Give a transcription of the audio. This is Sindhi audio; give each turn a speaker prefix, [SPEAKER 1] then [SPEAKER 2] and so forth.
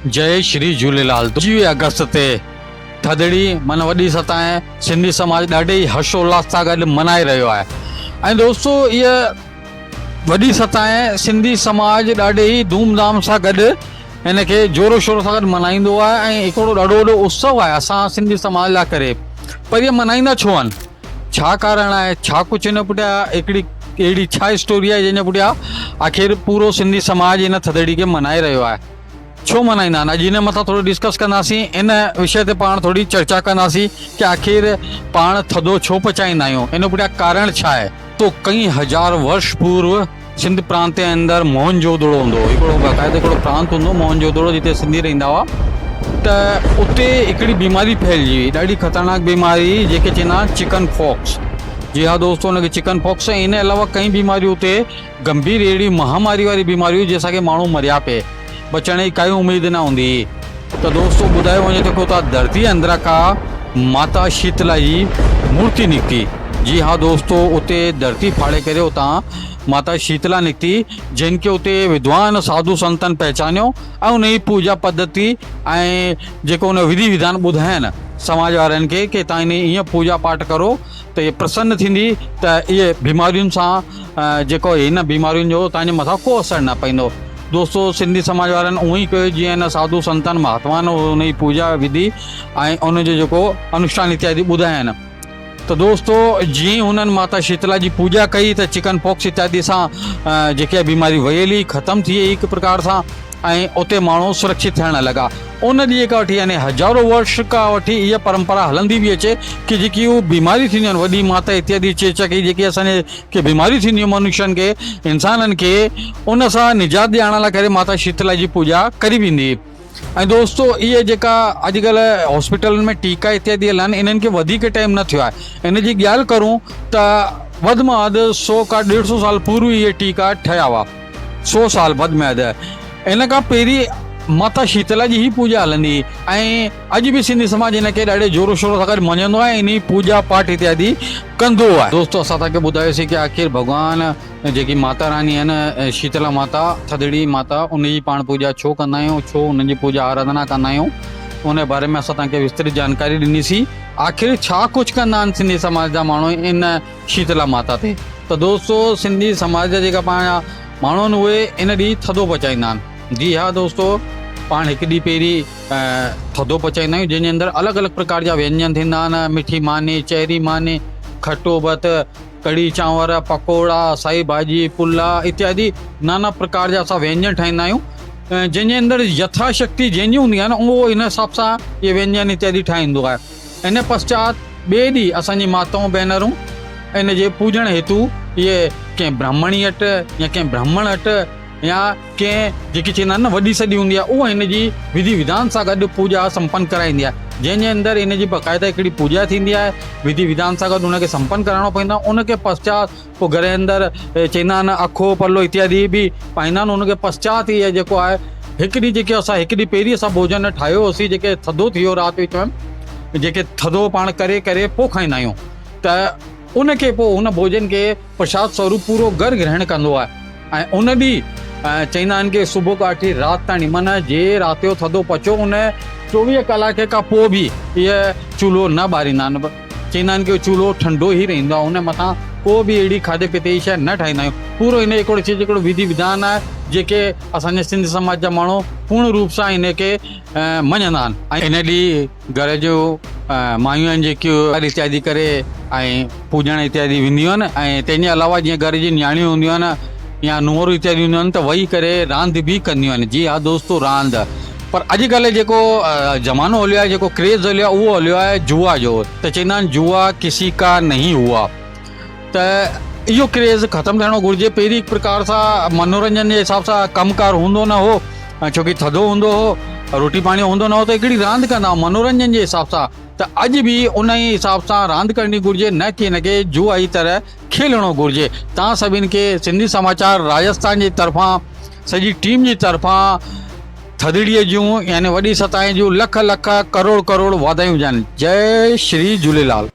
[SPEAKER 1] جئي شري جهوليلال 25 آگسٽ تي ٿڌڙي من وڏي ستائين سنڌي سماج ڏاڍي ئي هرش الاس سان گڏ منائي رهيو آهي ۽ دوستو هيء وڏي ستائين سنڌي سماج ڏاڍي ئي ڌوم ڌام سان گڏ هن کي زور شور سان گڏ منائيندو آهي ۽ هڪڙو ڏاڍو وڏو اتسو آهي اسان سنڌي سماج لاء ڪري پر هيء منائيندا ڇو آهن ڇا ڪارڻ آهي ڇا ڪجهه هن پٺيان هڪڙي اهڙي ڇا اسٽوري آهي جنهن جي پٺيان آخر پورو سنڌي سماج هن ٿڌڙي کي منائي رهيو آهي ڇو منائيندا آهن اڄ ان مٿان ٿورو ڊسڪس ڪنداسين ان وشي تي پاڻ ٿوري چرچا ڪنداسين ڪي آخر پاڻ ٿڌو ڇو پچائيندا آهيون ان پٺيان ڪارڻ ڇا آهي. تو ڪئين هزار ورش پورو سنڌ پرانت جي اندر موهن جو دڙو هوندو هو هڪڙو باقاعده هڪڙو پرانت هوندو هو موهن جو دڙو جتي سنڌي رهندا هئا ته اتي هڪڙي بيماري ڦهلجي وئي ڏاڍي خطرناڪ بيماري جيڪي چوندا آهن چڪن فاڪس جي ها دوستو ان کي چڪن فاڪس ۽ ان علاوه ڪئين بيماريون اتي گنڀير اهڙي مهاماري واري بيماري هئي جنهن سان ڪي ماڻهو مريا پئي، بچڻ جي ڪائي اميد نه هوندي هئي. ته دوستو ٻڌايو وڃي ٿو ڪي اتان ڌرتي اندران ڪا ماتا شيتلا جي مورتي نڪتي. جي ها دوستو اتي ڌرتي ڦاڙي ڪري اتان ماتا شيتلا نڪتي جنهن کي اتي ودوان ساڌو سنتن پهچانيو ۽ ان جي پوڄا پڌتي ۽ جيڪو ان وڌي وڌان ٻڌاين سماج وارن کي ڪي تان ائين پوڄا پاٺ ڪرو ته اهي پرسن ٿيندي ته اهي بيمارين سان جيڪو هن بيمارين جو توهان جي مٿان ڪو اثر نه پوندو. دوستو سنڌي سماج وارن اونئن ئي ڪيو جيئن هن ساڌو سنتن مهاتمان ان جي پوڄا وڌي ۽ ان جو جيڪو انوشٺان اتيادي ٻڌاين ته دوستو جيئن ئي هنن ماتا شيتلا جي پوڄا ڪئي ته چڪن پاڪس اتيادي سان جيڪي بيماري وئي هلي ختم ٿي وئي هڪ پرڪار سان ۽ اتي ماڻهو سرڪشت ٿيڻ لڳا. ان ڏينهن کان وٺي يعني هزارون ورش کان وٺي اها پرمپرا هلندي پئي اچي ڪي جيڪي اهي بيماريون ٿينديون آهن وڏي مات اتيادي چيچڪ هي جيڪي اسان جي کي بيماريون ٿينديون منشين کي انسانن کي ان سان نجات ڏيارڻ لاء ڪري ماتا شيتلا جي پوڄا ڪري ويندي ۽ دوستو اهي جيڪا اڄڪلهه هاسپيٽلن ۾ ٽيڪا اتيادي هلن انهن کي وڌيڪ ٽائيم نه ٿيو آهي ان جي ڳالهه ڪرون ته وڌ مان وڌ سو کان ڏيڍ سو سال پورو اهي ٽيڪا ٺهيا هئا. سو سال وڌ ۾ وڌ ان کان پهرين ماتا شيتلا جي هي پوڄا هلندي هئي ۽ اڄ به سنڌي سماج هن کي ڏاڍي زور شور سان گڏ مڃندو آهي ۽ انهي پوڄا پاٺ اتيادي ڪندو آهي. دوستو اسان توهان کي ٻڌايوسين ڪي آخر ڀڳوان جيڪي ماتا راني آهن شيتلا ماتا ٿڌڙي ماتا ان جي پاڻ پوڄا ڇو ڪندا آهيون ڇو انهن جي پوڄا آراڌنا ڪندا آهيون ان باري ۾ اسان توهان کي وسترت جانڪاري ڏني سين آخر ڇا ڪجهه ڪندا آهن سنڌي سماج جا ماڻهو ان شيتلا ماتا تي ته دوستو سنڌي سماج جا جيڪا پاڻ جا ماڻهو آهن اهي ان ڏينهن ٿڌو پچائيندا آهن جي ها دوستو پاڻ هڪ ڏينهن پهرين ٿڌو پچائيندا آهيون جنهن جي اندر الڳ الڳ پرڪار جا وينجن ٿيندا آهن مٺي ماني چهري ماني کٽو ڀت ڪڙهي چانور پڪوڙا سائي ڀاڄي پلاء اتيادي نانا پرڪار جا اسان وينجن ٺاهيندا آهيون جنهن جي اندر يٿا شڪتي جنهن جي هوندي آهي نه اهو ان حساب سان اهي وينجن اتيادي ٺاهيندو آهي ان پشچات ٻئي ڏينهن اسان جي ماتائون ڀينرون ان جي پوڄڻ هيتو اهي ڪنهن براهمڻي وٽ يا ڪنهن براهمڻ وٽ يا ڪنهن جيڪي چوندا آهن نه وڏي سڏي هوندي آهي اها هن جي وڌي وڌان سان گڏ پوڄا سمپن ڪرائيندي آهي جنهن جي اندر هن جي باقاعده هڪڙي پوڄا ٿيندي آهي وڌي وڌان سان گڏ ان کي سمپن ڪرائڻو پوندو آهي ان کي پشچات پوء گهر جي اندر چوندا آهن اکو پلو اتيادي به پائيندا آهن ان کي پشچات اهي جيڪو آهي هڪ ڏينهن جيڪي اسان هڪ ڏينهن پهرين اسان ڀوڄن ٺاهيو هوسين جيڪي ٿڌو ٿي ويو رات وچ ۾ جيڪي ٿڌو پاڻ ڪري ڪري پوء کائيندا آهيون ته ان کي پوء ان ڀوڄن کي پرشاد سوروپ پورو گهر گرهڻ ڪندو آهي ۽ ان ڏينهن چوندا آهن ڪي صبح کان وٺي رات تائين معنيٰ جي رات جو ٿڌو پچو ان 24 ڪلاڪ کان پوء به اهي چولهو نه ٻاريندا آهن چوندا آهن ڪي چولهو ٺنڊو ئي رهندو آهي ان مٿان ڪو به اهڙي کاڌي پيتي جي شيء نه ٺاهيندا آهيون پورو ان هڪڙو چيز هڪڙو وڌي وڌان آهي جيڪي اسان جي سنڌ سماج جا ماڻهو پورڻ روپ سان ان کي مڃندا آهن ۽ ان ڏينهن گهر جو مايون آهن جيڪيون اتيادي ڪري ۽ پوڄڻ اتيادي وينديون آهن ۽ تنهن جي علاوه جيئن گهر جي نياڻيون هونديون آهن يا نوئرون اتيادي هونديون آهن ته ويهي ڪري راند به ڪنديون آهن جي ها دوستو راند پر اڄ ڪلهه جيڪو زمانو هليو آهي جيڪو ڪريز هليو آهي اهو هليو آهي جوا جو ته چوندا آهن جوا ڪسي ڪا نهين هئا ته اهو ڪريز ختم ٿيڻو گهرجي پهرين هڪ پرڪار سان منورنجن جي حساب سان ڪم ڪار هوندو نه هو ڇو ڪي ٿڌو هوندو هو روٽي پاڻي هوندو نه هو ته هڪڙي راند ڪندا هئا منورنجن جي حساب سان ته اڄ به ان ئي حساب سان راند ڪرڻي گهرجي نه ڪي هن کي جوا جي طرح کيلڻو گهرجي تان سڀن کي سنڌي سماچار راجسٿان جي طرفان سڄي ٽيم جي طرفان ٿڌڙيء جون يعني وڏي ستائين جون لک لک ڪروڙ ڪروڙ واڌايون هجن جئي شري جهوليلال.